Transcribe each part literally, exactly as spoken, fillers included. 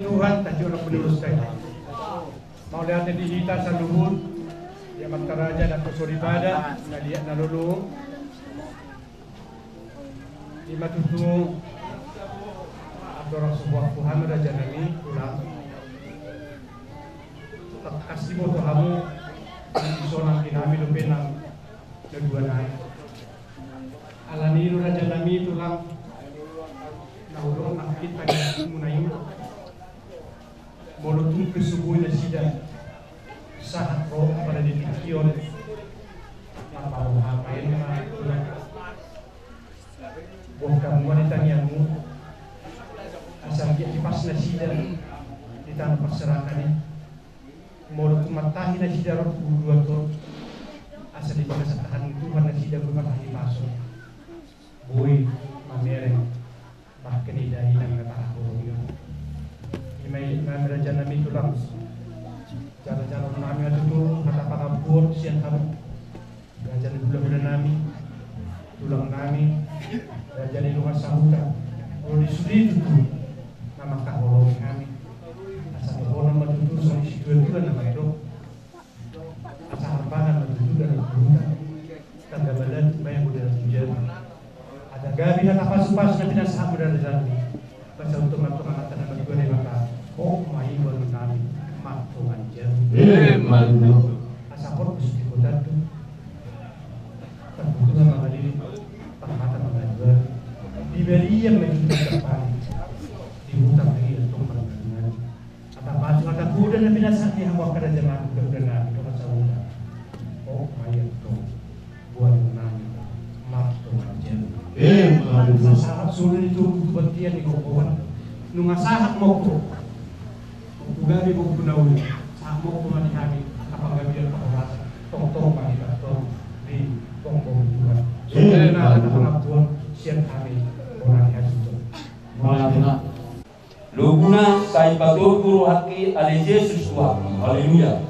Tuhan, tajuk na penerus tadi. Mauliate di hita saluhut, di amanta raja, di angka soripada na liat na lolo. Ima tutu, andorang so huaku hami raja nami, tulang. Tangkas diboto hamu, di sonang di nami dope nang na dua nai. Alani i do raja nami tulang, na hudok nangkin tangiangmuna i. Molo tung pe so boi nasida sahat ro pada di tingki on, na paboa hami ma tulang. Boan hamu ma di tangiangmu, asa anggiat dipas nasida di tano parserahan i. Molo tung mantahi nasida ro tu huluan on, asa dipasahat Tuhan nasida boi marhahipason, boi mamereng, bahkan ida inang na tahaholongi on. Ima i nami raja nami tulang. Jalo-jalo nami ma tutu hata pangampuon sian hamu. Raja ni hulahula nami, tulang nami, raja ni dongan sahuta. Molo di sude tutu na mangkaholongi hami, asa tohonon ma tutu songon situatua na mandok, asa hambangan ma tutu dalan huta, tangga balatu ma i anggo dalan tu jabu. Asa gabe hata pasupasu na pinasahatmu raja nami. Pasahathon ma tu Amanta na martua Debata, hot ma i boanon nami, martonga ni jabu. Emma tutu. Asa hot do sude hotanta. Tarbuka ma mangaliling, parmata ma mangaliling. Di balian ma i tu tampang. Di huta ma i antong marngangan. Hata pasu hata poda na pinasahat ni hamu angka raja nami, hulahula nami, dongan sahuta. Hot ma i antong. Boanon nami, martonga ni jabu. Emma tutu. Asa sahat solu ni togu tu bontean ni gokhon. Nunga sahat mokko. Mokko gabe mokko na uli. Sahat mokko ma di hami angka panggabean pahorasan. Tongtong ma hita antong diboanboan Tuhan. Emma tutu. Songon i ma hata pangampuon sian hami bona ni hasuhuton. Mauliate ma. Lobuna sai patogu rohangki ale Jesus Tuhanki. Haleluya.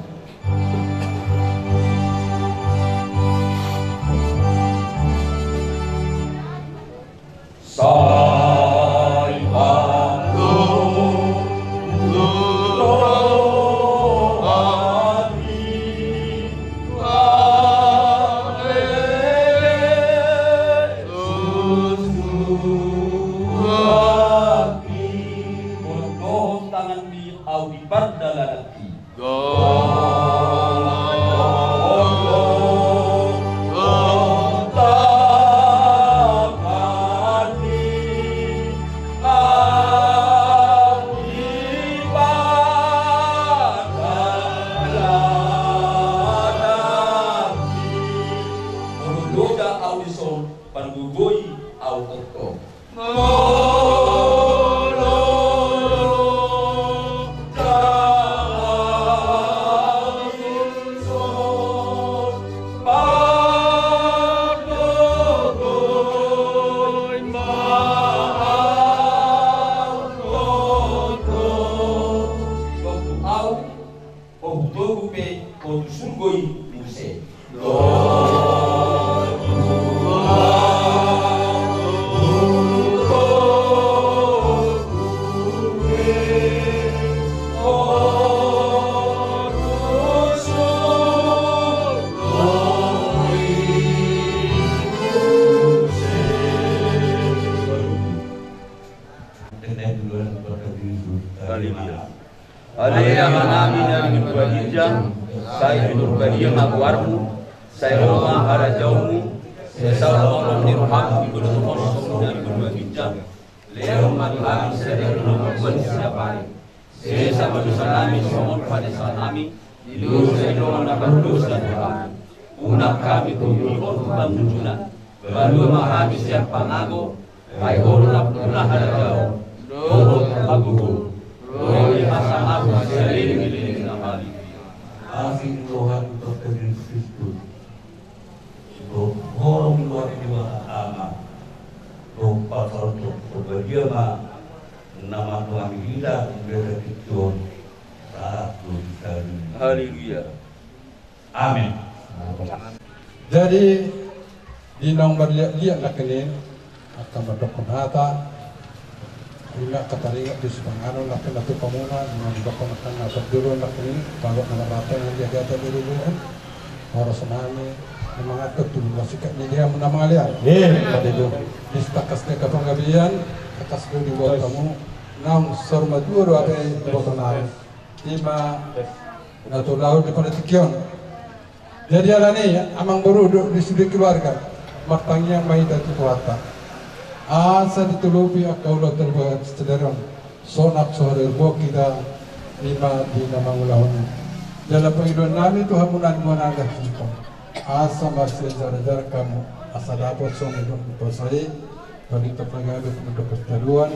Sai patogu rohangki ale Jesus Tuhanki. Dohot tanganmi ahu di pardalananki. Molo loja ahu dison, panggogohi ahu tongtong. Togu ahu, ho hutogu pe ho tu surgo i muse. Haleluya. Ale Amanami na di banua ginjang, sai pinarbadia ma goarmu, sai ro ma harajaonmu, sai saut ma holong ni roham di banua tonga on songon na di banua ginjang. Lehon ma tu hami sadari on hangoluan siapari. Sesa ma dosanami songon panesanami di dosa ni dongan na pardosa tu hami. Unang hami togihon tu pangunjunan. Palua ma hami sian pangago. Ai Ho do nampuna harajaon dohot hagogoon ro di hasangapon saleleng ni lelengna. Haleluya. Asi ni roha ni Tuhan Jesus Kristus, dohot holong ni roha ni Debata Ama, dohot parsaoran ni Tondi Parbadia ma na manongangi hita di bagasan tingki on sahat tu hita. Haleluya. Amen. Jadi, di naung marliat-liat nangkin i, angka mandokkon hata, Ima angka taringot di sipanganon nangkin na tu hamuna, na didokkon angka na pardulu nangkin i, bagot na marrata na di agata di rurungan. Horas nami na mangatur tu rumah singkat ni dia na mangalean. Iya, pada itu. Di tangkas ni angka panggabean, tangkas do diboto hamu, naung saur matua do hape diboto nami. Ima na tolu di partingkian on. Jadi alani i, amang boru dohot di sude keluarga, martangiang ma hita tu Tuhanta asa ditolopi angka ulaonta di bagasan sadari on. Sonang so hadirboan hita, ima di na mangulahon i. Jala pangidoan nami tu hamuna na mangalehon, asa marsiajarajaran angka hamu, asa dapot songon na didok ni naposo i, balintang pagabe mandok partaluan,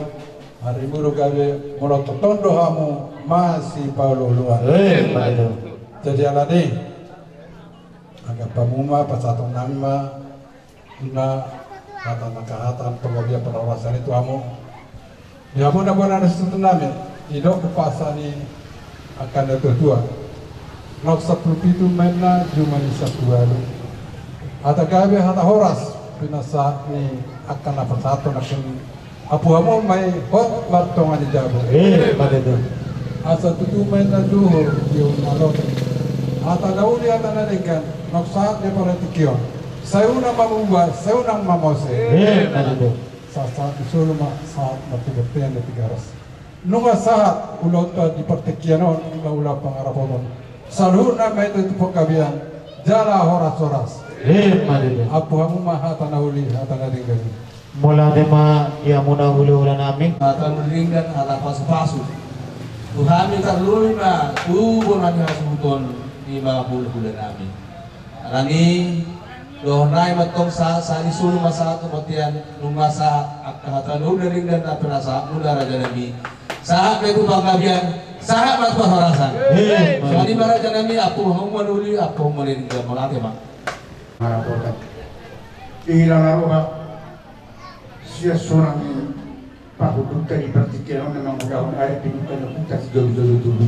ari muru gabe, molo tongtong do hamu masipaolooloan. Eh, pada itu. Jadi alani i, angka pamuha pasahaton nami ma, na hata na hata panggabean parhorasan i tu hamu. Di hamu na bona na susuton nami, didok hupasahat ni angka na tuatua. Naung sampulu pitu ma inna juma ni sampulu ualu. Hata gabe hata horas pinasahat ni angka na pasahaton nangkin i. Ampu hamu ma i hot martonga ni jabu. Eh, pada itu. Asa tutu ma inna dohot dion na lote. Hata na uli hata na denggan, naung sahat di partingkian on. Sai unang mamuba, sai unang mamose. Eh, pada itu. Sahat-sahat ni solu ma sahat martigaras, tigaras. Nunga sahat ulaonta di partingkian on, ulaula pangarapoton. Saluhutna ma i tu panggabean, jala horas-horas. Eh, pada itu. Ampu hamu ma hata na uli hata na denggan i. Mauliate ma di hamuna hulahula nami. Hata na denggan, hata pasupasu tu hami, tarlumobi ma tu bona ni hasuhuton, ima hulahula nami. Alani i, dohonon nami ma antong sahat, sahat ni solu ma sahat tu bontean, nunga sahat angka hata na uli na denggan na pinasahatmuna raja nami. Sahat ma i tu panggabean, sahat ma tu parhorasan. Hei, songon i ma raja nami, ampu hamu ma na uli, ampu hamu ma na denggan, mauliate ma. Marapotan. Di hilala roha. Sian sonang ni parhundulta di partingkian on na mangulahon ari pinungka ni ompunta sijolojolo tubu.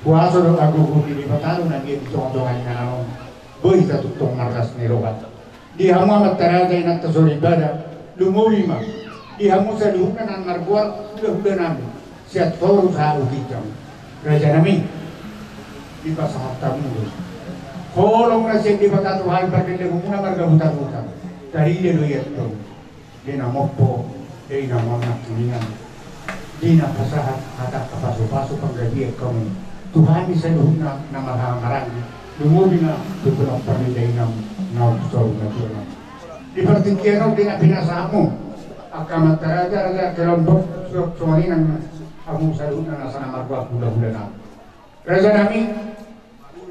Huaso dohot hagogoon ni Debata do na nian di tongatonga ni inganan on. Boi hita tongtong marlas ni roha. Di hamu amanta raja, inanta soripada, lumobi ma di hamu saluhutna na margoar hulahula nami. Sian toru sahat tu ginjang. Raja nami, dipasahat hamu do holong na sian Debata tu hami, pardalanmuna marga Hutahuta. Tarida do i antong di na mompo, di na mamangkiningan, di na pasahat hata pasupasu panggabean hamu tu hami saluhutna na marhahamaranggi, lumobi ma tu pinompar ni dainang naung saur matua. Di partingkian on di na pinasahatmu angka amanta raja, raja kelompok, songon i nang hamu saluhutna na sai na margoar hulahula nami. Raja nami,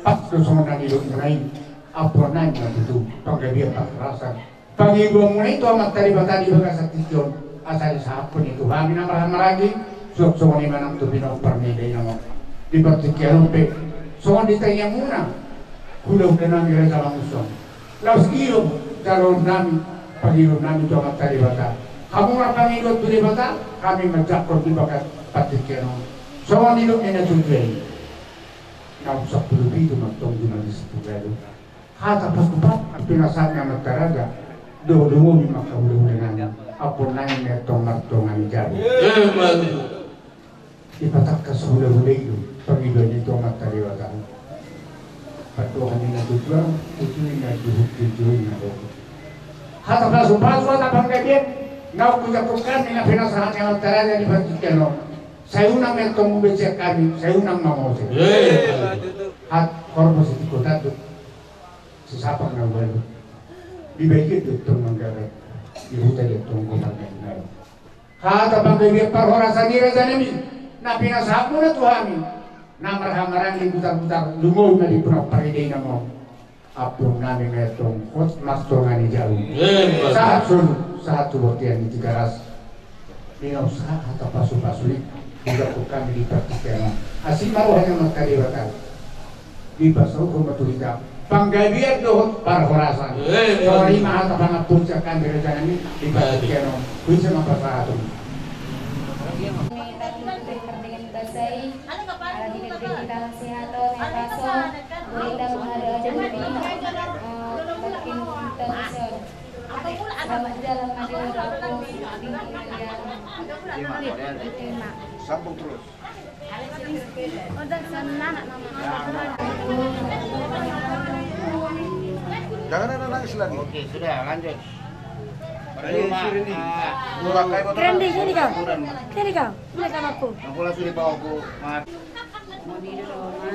pas do songon na nidokmuna i, ampuan nami ma tutu panggabean parhorasan. Pangidoanmuna i tu amanta Debata di bagasan tingki on, asa disahaphon i tu hami na marhahamaranggi, suang songon i ma nang tu pinompar ni dainang on. Di partingkian on pe, songon ditangiangmuna hulahula nami Raja Mangunsong. Laos i do jaloon nami, pangidoan nami tu amanta Debata. Hamu marpangidoan tu Debata, hami manjangkon di bagasan partingkian on. Songon nidok ni natuatua i. Naung sampulu pitu ma antong juma ni sampulu ualu. Hata pasupasu na pinasahat ni amanta raja. Dohot lumobi ma angka hulahula nami. Ampuan nami ma i antong martonga ni jabu. Eh, bagus. Dipatangkas hulahula i do pangidoan i tu amanta Debata. Pandohan ni natuatua, tutu i na juhut, tutu i na gogo. Hata pasupasu, hata panggabean naung hujangkon hami na pinasahat ni amanta raja di partingkian on. Sai unang ma i antong muse sian hami, sai unang mamose. Eh. Hat horbo sitingko tanduk. Sisapang na ualu. Di bagian do antong manggabe. Di huta do antong gopan na inganan. Hata panggabean parhorasan i raja nami, na pinasahatmuna tu hami, na marhahamaranggi butarbutar, lumobi ma di pinompar ni dainang on. Ampuan nami ma i antong hot martonga ni jabu. Eh, bagus. Sahat solu, sahat tu bontean ni Tigaras. Di na sahat hata pasupasu i, hujangkon hami di partingkian on. Asi ma roha ni amanta Debata. Dipasaut ma tu hita panggabean dohot parhorasan. Eh, songon i ma hata pangampuon sian hami raja nami di partingkian on. Huisa ma pasahaton. Ala di hita sehat, paso, hita manghatai. Selamat jalan, Mario. Sambung terus. Jangan ada nangis lagi. Oke, sudah, lanjut. Ayo, sini. Keren deh, sini kau. Sini kau. Sini sama aku. Aku lagi di bawahku, Mat. Mau di rumah.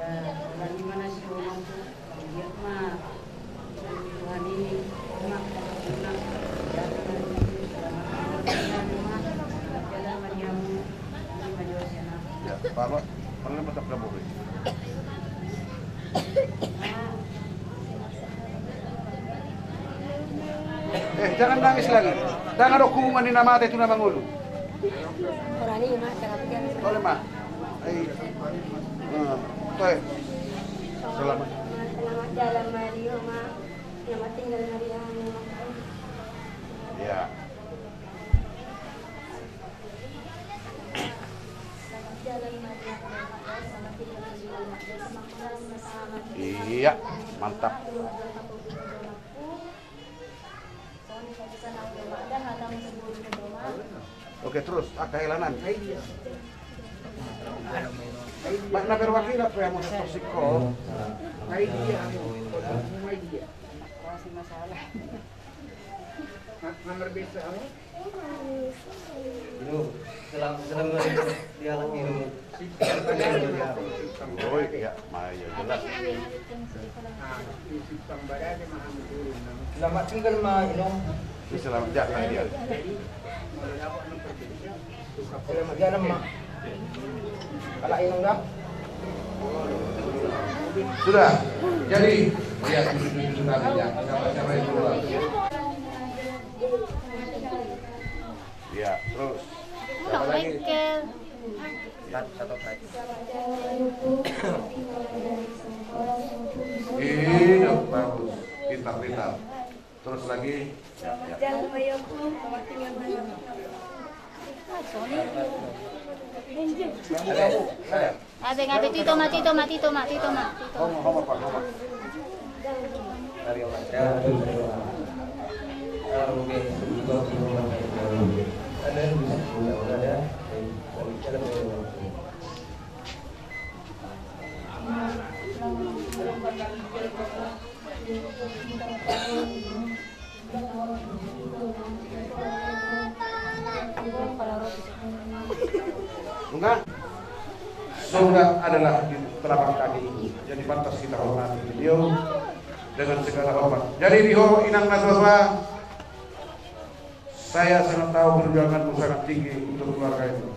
Ya, lagi mana sih rumah tuh? Lihat, Mat. Tuhan ini, Mak, Mak, ya, Mak, ya, Mak, ya, Mak, ya, Mak. Ya, Pak, Pak, pernah masak dapur ini? Eh, jangan nangis lagi. Jangan ada hubungan ni na mate tu na mangolu. Orang ini, Mak, jangan pikiran. Boleh, Mak. Ayo. Nah, toe. Selamat. Selamat jalan, Mario, Mak. Selamat tinggal, Mario. Ya. Iya, mantap. Oke, terus, ah, kehelanan. Makna perwakilan pe amo satu siko. Masalah. Nomor bisa, amo? Lu, selam-, selam dari dia lagi, lu. Oh, iya, ma, iya, jelas. Selamat tinggal, ma, Inong. Ini selamat jalan dia. Selamat jalan, Mak. Kalau Inong dah. Sudah. Jadi, ya, itu, itu, itu tadi, ya. Siapa, siapa yang keluar? Iya, terus. Siapa lagi? Michael. Satu, satu, satu. Iya, bagus. Pintar, pintar. Terus lagi. Ya, ya. Jangan lupa, ya, selamat tinggal, Bang. Ada, ada. Abe, abe, tito ma, tito ma, tito ma, tito ma, tito ma. Homo, homo, Pak, homo. Surga, surga adalah di telapak kaki. Jadi pantas kita hormati beliau dengan segala hormat. Jadi di ho inang na tua-tua, saya sangat tahu perjuanganmu sangat tinggi untuk keluarga ini.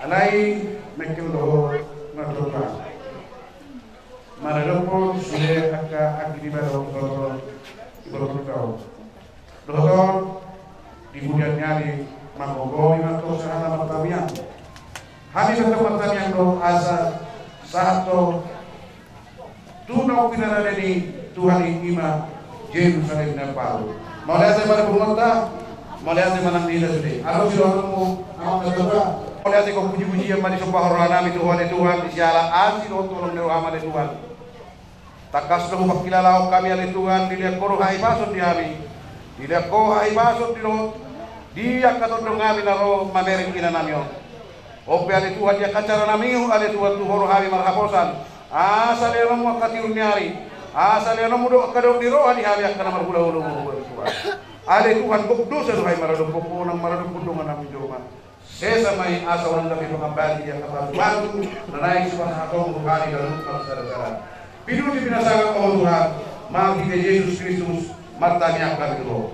Alai mengkel do ho na tua-tua. Maradophon sude angka anggi di baro dohot iboto dohot di pudian ni ari, manggohi ma antong sahat martangiang. Hami antong martangiang do asa sahat do tu na pinarade ni Tuhan i, ima Jerusalem na baru. Mauliate ma di punguanta, mauliate ma nang di hita sude. Adong sidohononmu, amang na tua-tua. Mauliate, hupuji-pujian ma disombahon roha nami tu ho ale Tuhan, di siala asi dohot holong ni roham ale Tuhan. Tangkas do hupangkilalahon hami ale Tuhan, dilehon ho do hahipason di hami. Dilehon ho hahipason di dohot di angka tondong nami na ro mamereng ina nami on. On pe ale Tuhan, di angka acara nami on ale Tuhan, tu ho do hami marhaposan. Asa lehononmu angka tiur ni ari, asa lehononmu do angka daong ni roha di hami angka na marhulahula, ale Tuhan. Ale Tuhan, gok dosa do hami maradophon ho, nang maradophon dongan nami jolma. Sesa ma i asa unang gabe pangambati di angka patupatu na naeng sipasahatonmu tu hami ganup marsadasada. Pinuji, pinasangap ma ho Tuhan, marhite Jesus Kristus martangiang hami tu ho.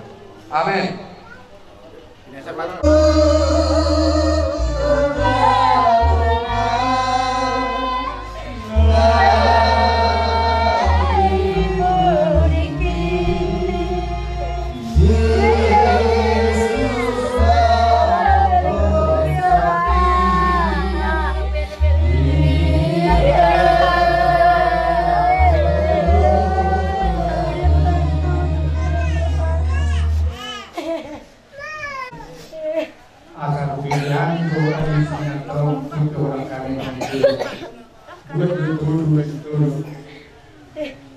Amen. Asa kubilang tu isi na tong tu orang kami itu. Dua tu dua tu.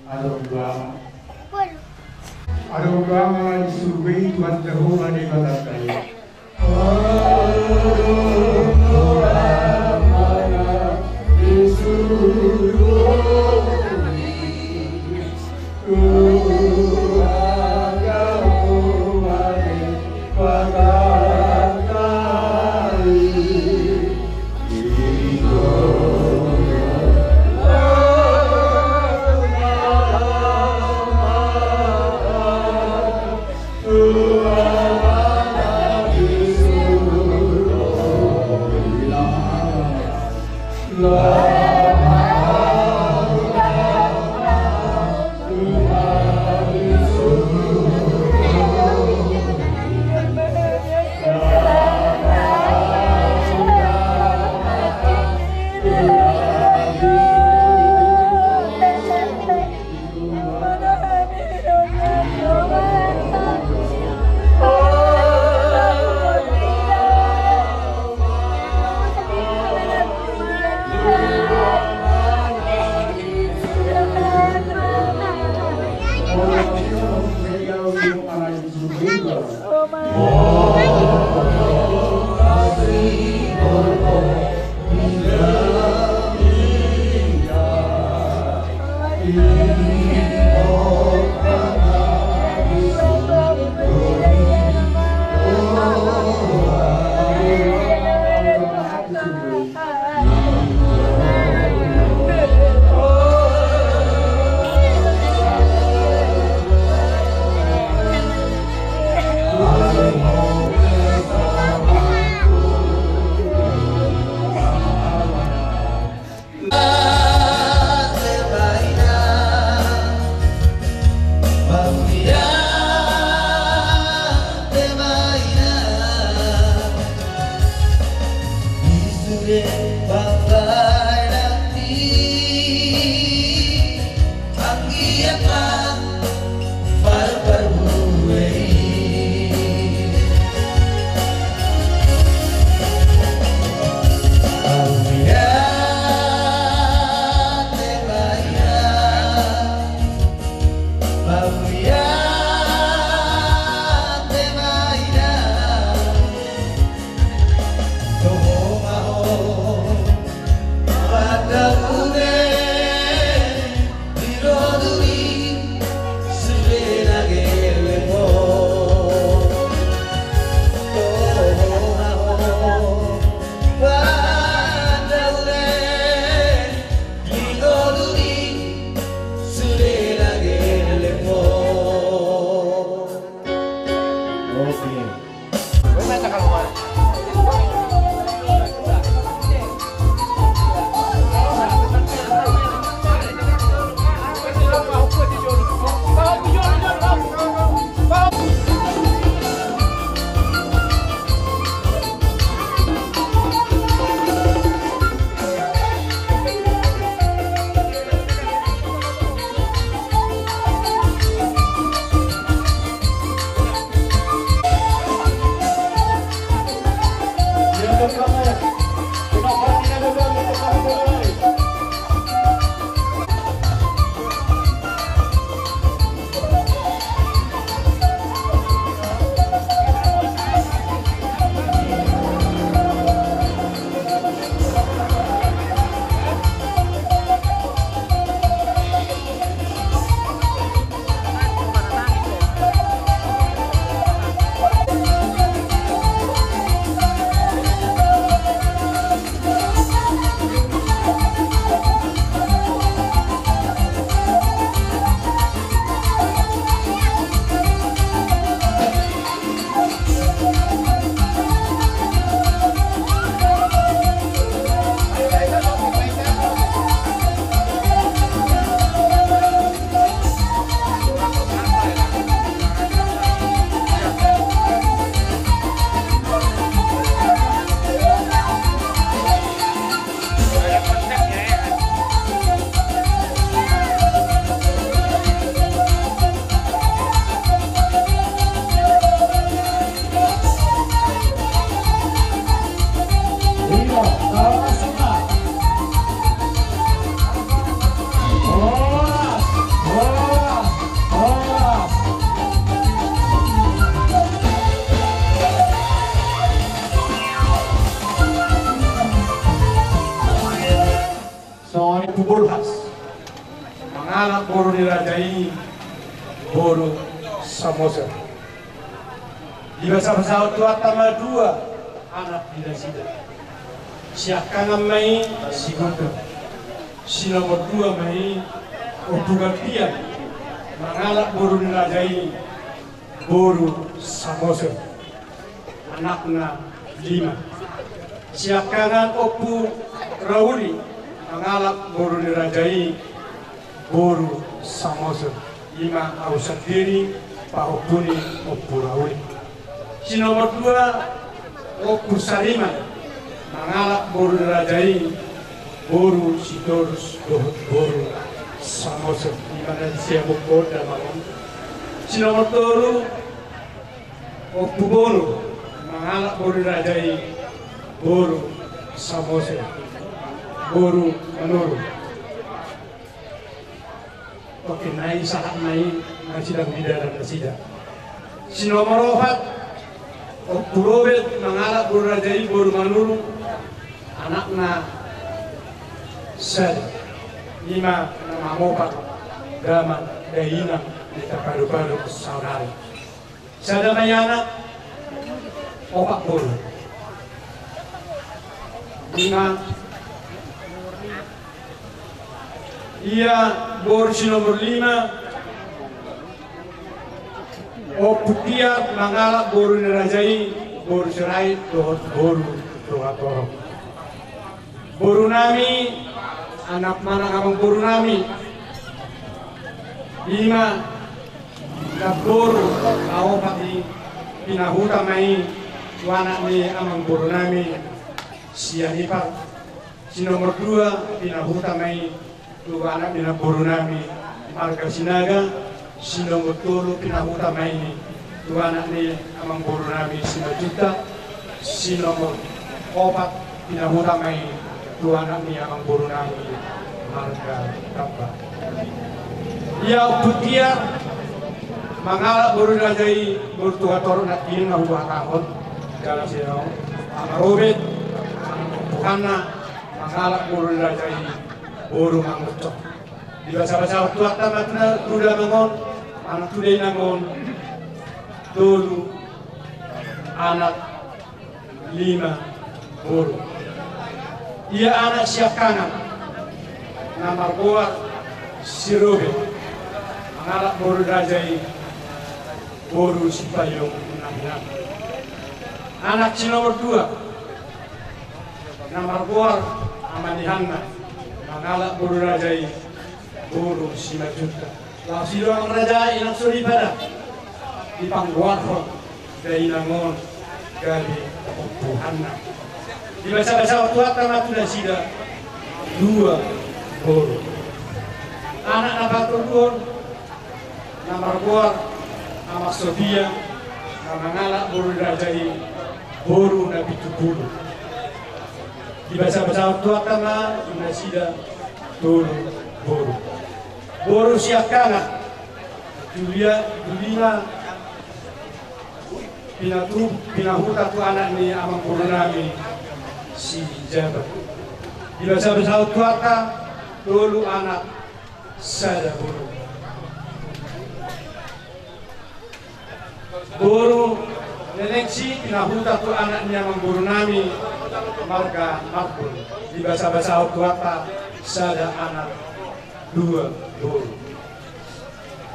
Aduh, dua. Adong do Amana di surgo i, Tuhanta Ho ma Debatanta i. Ompu Bolhas, mangalap boru ni raja i, boru Samosir. Dibasabasahon Tuhanta ma dua anak ni nasida. Siangkangan ma i si Gundul. Si nomor dua ma i Ompu Gantian, mangalap boru ni raja i, boru Samosir. Anakna lima. Siangkangan Ompu Rauli, mangalap boru ni raja i, boru Samosir. Ima au sandiri pahompu ni Ompu Rauli. Si nomor dua, Ompu Sariman, mangalap boru ni raja i, boru Sitorus dohot boru Samosir. Ima na di Siamun Honda ma on. Si nomor tolu, Ompu Boru, mangalap boru ni raja i, boru Samosir, boru Manurung. Oke, na i sahat ma i, na sidang di dalan nasida. Si nomor opat, Ompu Robert, mangalap boru ni raja i, boru Manurung, anakna sada. Ima na mamopar, damang dainang, di tapadupadu saudara. Sada ma i anak, opat boru. Ima ia boru si nomor lima, Ompu Tiar, mangalap boru ni raja i, boru Sirait dohot boru Tongatorop. Boru nami, anak manang amang boru nami. Ima na boru na opat i, pinahuta ma i tu anak ni amang boru nami, Sianipar. Si nomor dua, pinahuta ma i tu anak ni amang boru nami, marga Sinaga. Si nomor tolu, pinahuta ma i tu anak ni amang boru nami, Simanjuntak. Si nomor opat, pinahuta ma i tu anak ni amang boru nami, marga Tamba. Ia Ompu Tiar, mangalap boru ni raja i, boru Tongatorop, na tinggal huhatahon, jala si Amang Robert, Amang Ompu Hanna, mangalap boru ni raja i, boru Manguncok. Dibasabasahon Tuhanta ma tu damang on, anak tu dainang on, tolu anak, lima boru. Ia anak siangkangan, na margoar si Robert, mangalap boru ni raja i, boru Sipayung Nahinan. Anak si nomor dua, na margoar Ama ni Hanna, mangalap boru ni raja i, boru Simanjuntak. Laos i do amang raja, inang soripada, dipanggoarhon dainang on gabe Ompu Hanna. Dibasabasahon Tuhanta ma tu nasida dua boru. Anak na patoluhon, na margoar Amang Sotia, na mangalap boru ni raja i, boru Napitupulu. Dibasabasahon Tuhanta ma tu nasida tolu boru. Boru siangkangan, Julia, Julina, pinatu-, pinahuta tu anak ni amang boru nami, Sijabat. Dibasabasahon Tuhanta, tolu anak, sada boru. Boru Nenengsi, pinahuta tu anak ni amang boru nami, marga Marbun. Dibasabasahon Tuhanta, sada anak, dua boru.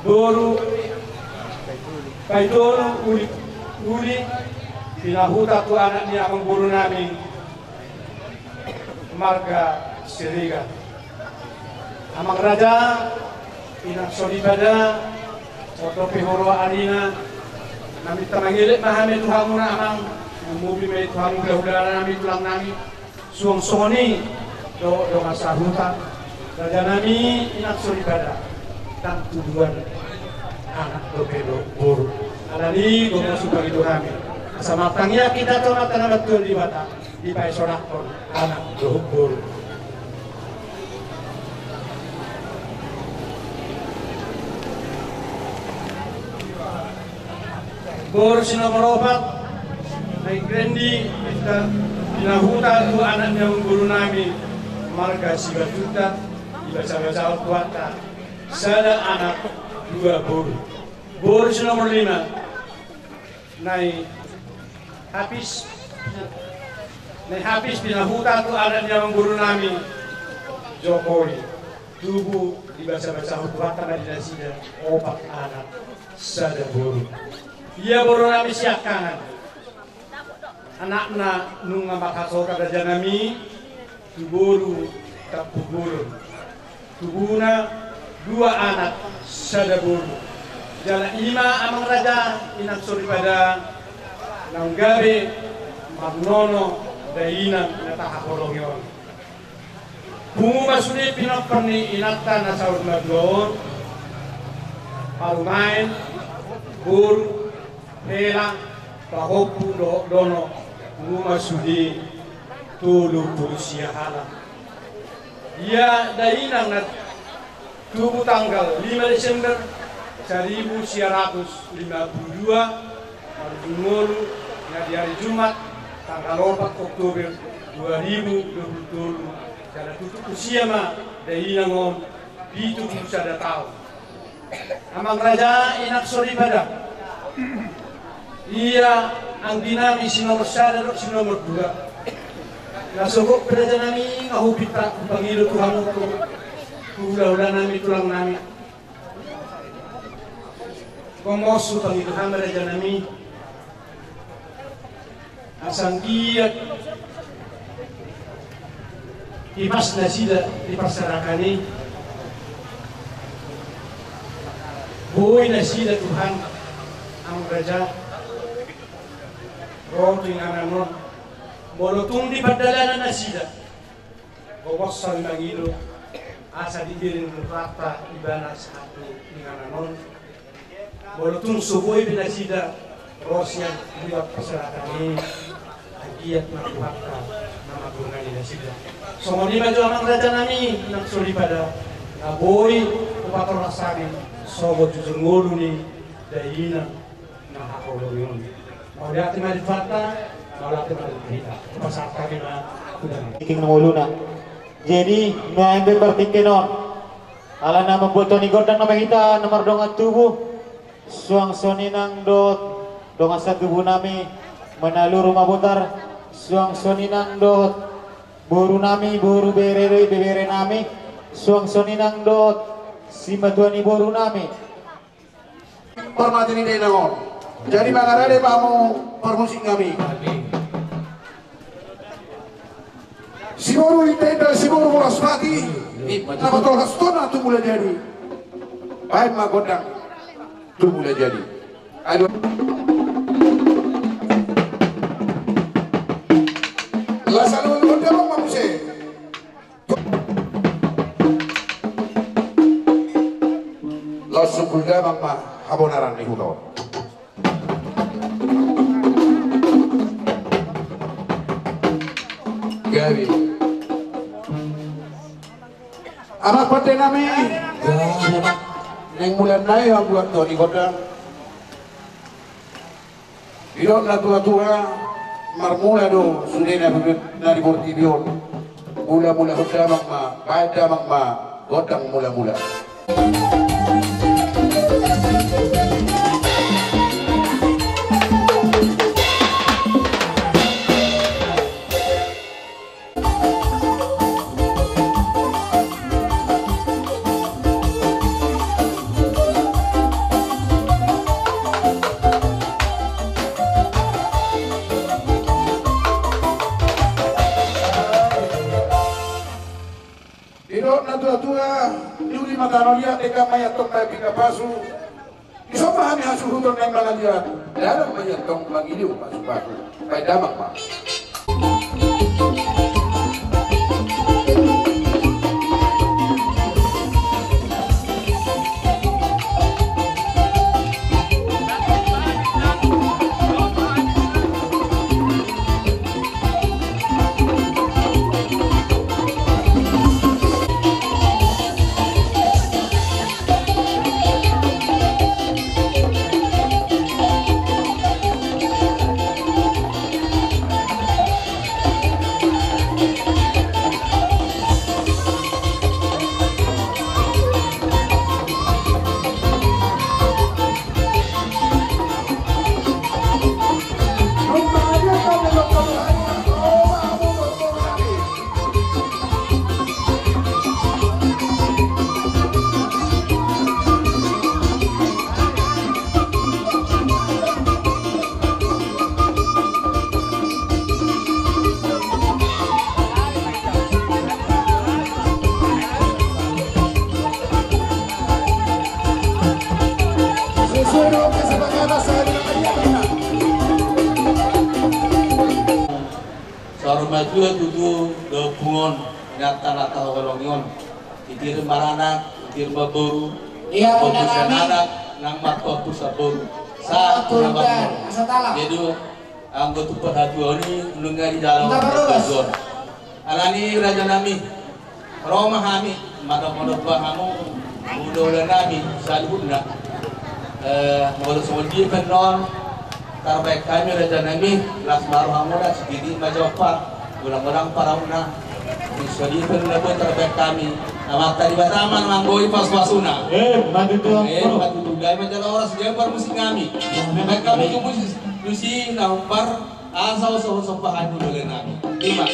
Boru Paitolu, Uli, Uli, pinahuta tu anak ni amang boru nami, marga Siregar. Amang raja, inang soripada, oto pe huroa arina, na minta mangelek ma hami tu hamuna amang, na mubi ma i tu hamu hulahula nami, tulang nami, suang songon i dohot dongan sahuta. Raja nami, inang soripada, ndang tuduan anak dope do boru. Alani i gomos hupangido hami, asa martangiang hita tu Amanta na martua Debata, dipaisonanghon anak dohot boru. Boru si nomor opat, Naeng Rendi, pinahuta tu anak ni amang boru nami, marga Sibajuta. Basa-basa tu Tuhanta, sada anak dua boru. Boru si nomor lima, na i hapis, na i hapis pinahuta tu anak ni amangboru nami Jokowi. Tubu dibasa-basa tu Tuhanta ma di nasida opat anak sada boru. Ia boru nami siangkangan, anakna nunga marhasohotan raja nami tu boru Tampubolon. Tubuna dua anak sada boru. Jala i ma amang raja, inang soripada, naung gabe marnono dainang na tahaholongi on. Pungu ma sude pinompar ni inanta na saur matua on, parumaen, boru, hela, pahompu dohot dono, pungu ma sude tolu pulu sia halak. Ia dainang na tubu tanggal lima Desember saribu sia ratus lima pulu dua, marujung ngolu na di ari Jumat tanggal opat Oktober dua ribu dua pulu tolu, jala tutup usia ma dainang on pitu pulu sada taon. Amang raja, inang soripada, ia anggi nami si nomor sada dohot si nomor dua. Na sogot pe raja nami, nga hupinta hupangido tu hamu tu hula-hula nami, tulang nami. Gomos hupangido hami raja nami, asa anggiat hipas nasida di parserahan i, boi nasida Tuhan, amang raja, ro tu inganan on. Molo tung di pardalanan nasida, gomos hami mangido asa diiring Tuhanta ibana sahat tu inganan on. Molo tung so boi be nasida ro sian liwat parserahan i, anggiat ma Tuhanta na mandongani nasida. Songon i ma jo amang raja nami, inang soripada, na boi hupatorang hami songon jujur ngolu ni dainang na haholongi on. Mauliate ma di Tuhanta, mauliate ma di hita. Hupasahat hami ma tu damang. Tingki na ngoluna. Jadi nuaeng be partingkian on, alana mamboan ni gondang nama hita na mardongan tubu. Suang songon i nang dohot dongan satubu nami Manaluru Mabotar, suang songon i nang dohot boru nami, boru, bere dohot ibebere nami, suang songon i nang dohot simatua ni boru nami. Parmata ni dainang on. Jadi mangarade ma hamu parmusik nami. Siboru Intendal, siboru Boraspati, na patolhas tona tu Mulajadi. Baen ma gondang tu Mulajadi. Aduh. Las alu gondang ma muse. Laos sungkul damang ma habonaran ni huta on. Gabe. Amang pande nami. Gabe. Naeng mula nai ambuat do ni gondang. Didok natua-tua, marmula do sude na di portibi on. Mula-mula hon damang ma, baen damang ma gondang mula-mula. Didok natua-tua, duli ma tano liat, denggan ma i antong baen pinggan pasu. Dison ma hami hasuhuton naeng mangaliat, dalan ma i antong mangilihon pasu-pasu. Baen damang ma. Dua tutu dohot punguan, nyata na tahu kolongi on. Titir maranak, titir maboru. Iya, pembusan anak, nang marpembusan boru. Sa, kurban, asa talam. Jadi, anggo tu parhatuaon i, nunga di dalam. Alani raja nami. Ro ma hami, mandokhon-dokhon hamu, hulahula nami, saluhutna. Eh, molo songon dia pe annon, tarbaen hami raja nami, las ma rohamuna, sititi ma jompa, godang-godang pangarahutna. Songon dia pe annon tarbaen hami. Amanta Debata ma na manggoi pasu-pasuna. Eh, matutu. Eh, matutu. Gabe ma jala horas, gabe parmusik nami. Baen hami tu musik, musik na hombar, asa horas-horas pahan hulahula nami. Ima.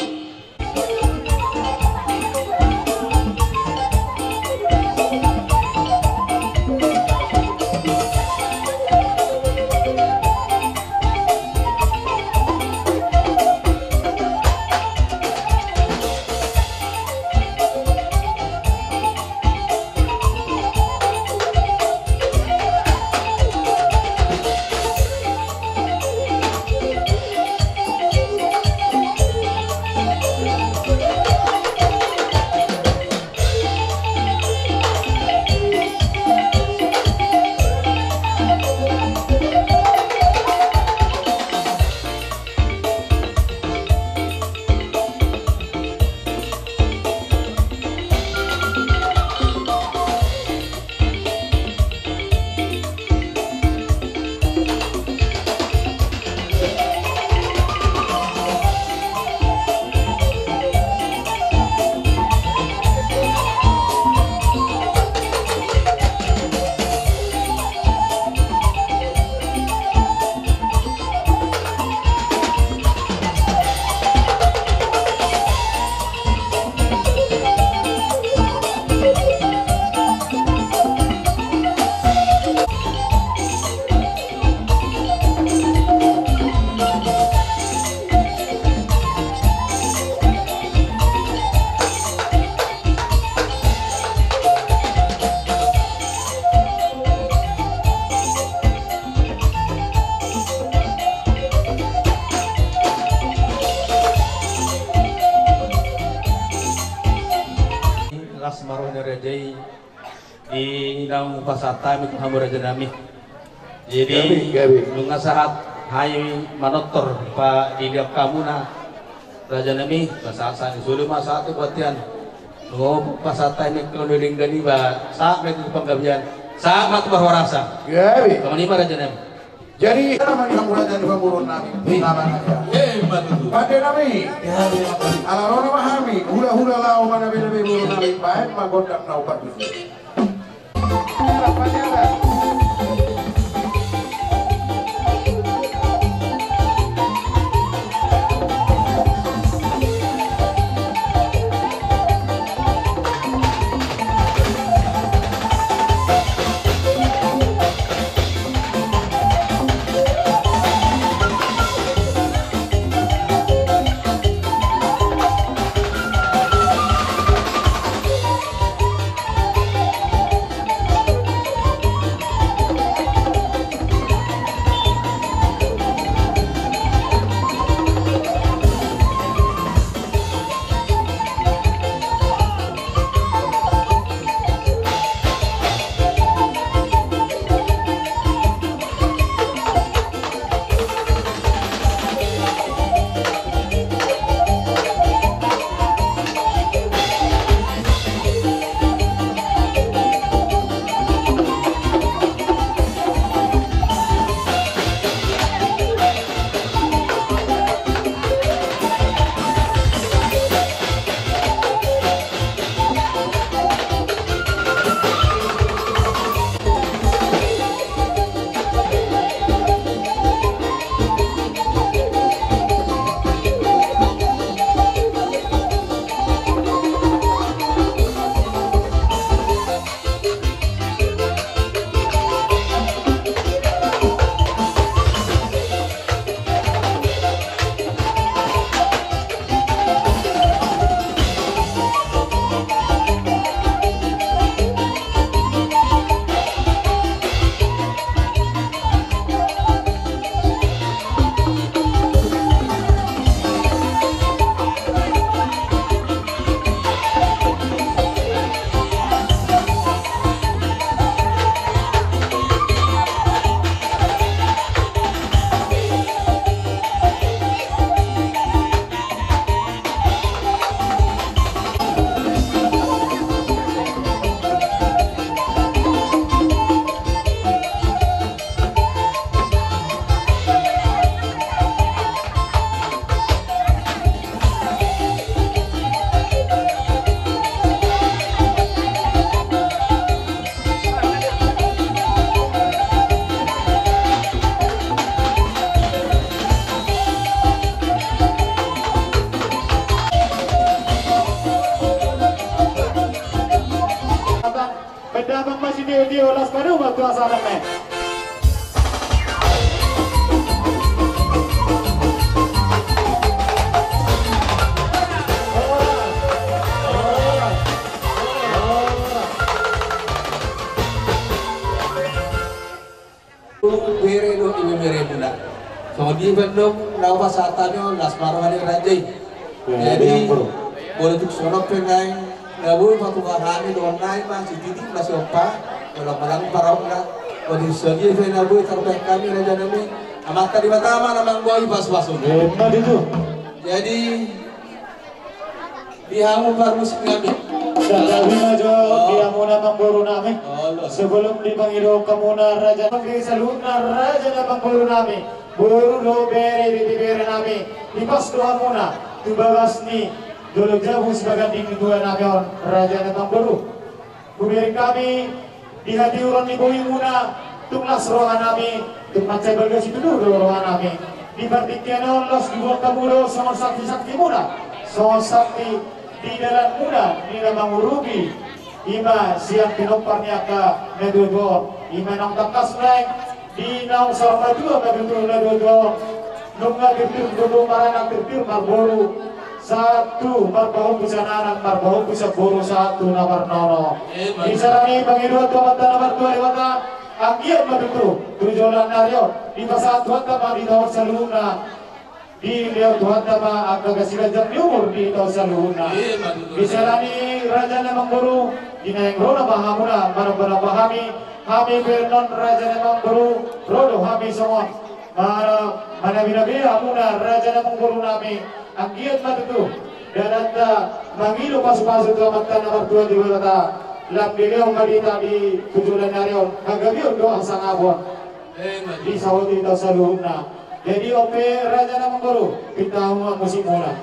Las ma roha ni raja i. Di naung pasahat hami tu hamu raja nami. Jadi, gabe, gabe. Nunga sahat hami manortor padilion hamuna raja nami, pasahat sahat ni solu ma sahat tu bontean. Nunga pasahat hami tu denggan i ba, sahat ma tu panggabean, sahat ma tu parhorasan. Gabe. Songon i ma raja nami. Jadi, nama ni hamu raja ni pamoruon nami. Wih. Nama raja. Eh, betul. Pande nami. Ya, ya. Ala ro nama hami, hulahula laho manabe-nabe boru nami, baen ma gondang na upat. Tio, las paduka tu acara ne. Bere do ibeberemuna. Songon i pe annon na hupasahat hami on, las ma roha ni raja i. Jadi, molo tung songon pe naeng na boi patunga hami dohononnami ma sititi ma siompa, molo manang parokna. Molo tung songon i pe na boi tarbaen hami rajanami, Amanta Debata ma na manggoi pasupasu. Emma tutu. Jadi, di hamu parmusik nami. Santabi ma jo di hamuna amangboru nami. Sebelum dipangido hamuna raja, di saluhutna raja na amangboru nami, boru dohot bere di bere nami, hipas do hamuna tu bagas ni dolok jabu sipaganding ni tua nami on, raja na amangboru. Hubereng hami di hatiuron ni bohimuna, tung las rohanami, tung mansai balga situtu do rohanami. Di partingkian on las diboan hamu do songon saksi-saksimuna, songon saksi di dalanmuna, di na mangurupi, i ma sian pinompar ni angka na tua-tua on, i ma naung tangkas naeng di naung saur matua ma tutu na tua-tua on. Nunga tirtir tutu maranak, tirtir marboru, sahat tu marpahompu sian anak, marpahompu sian boru, sahat tu na marnono. Emma tutu. Di sala ni pangidoan tu Amanta na martua Debata, anggiat ma tutu tu joloan ni ari on dipasahat Tuhanta ma di hita on saluhutna. Dilehon Tuhanta ma angka hasiganjang ni umur di hita on saluhutna. Emma tutu. Di sala ni raja na amangboru, di naeng ro nama hamuna manamba-namba hami, hami pe annon raja na amangboru, ro do hami songon mana, manabi-nabi hamuna raja na amangboru nami, anggiat ma tutu dalanta mangido pasupasu tu Amanta na martua Debata, lam dilehon ma di hita di joloan ni ari on hagabeon dohot hasangapon. Emma tutu. Di saut hita saluhutna. Jadi on pe raja na amangboru, pinta hamu ma musikmuna.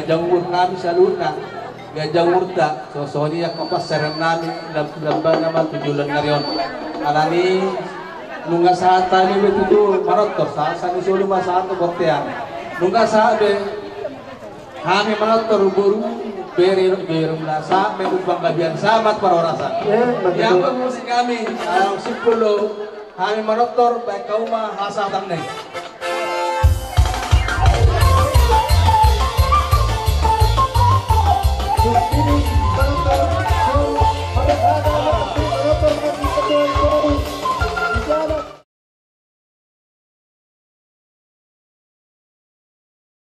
Jamur nami saluhutna, gabe jamurta, songon i angka pasahaton nami, lambana ma tu joloan ni ari on. Alani nunga sahat hami be tutu manortor, sahat sian solu ma sahat tu bontean. Nunga sahat be hami manortor boru, bere, beremuna sahat ma tu panggabean, sahat ma tu parhorasan. Ia ma musik hami, alang simpul do hami manortor, baen hamu ma hasahatan na i.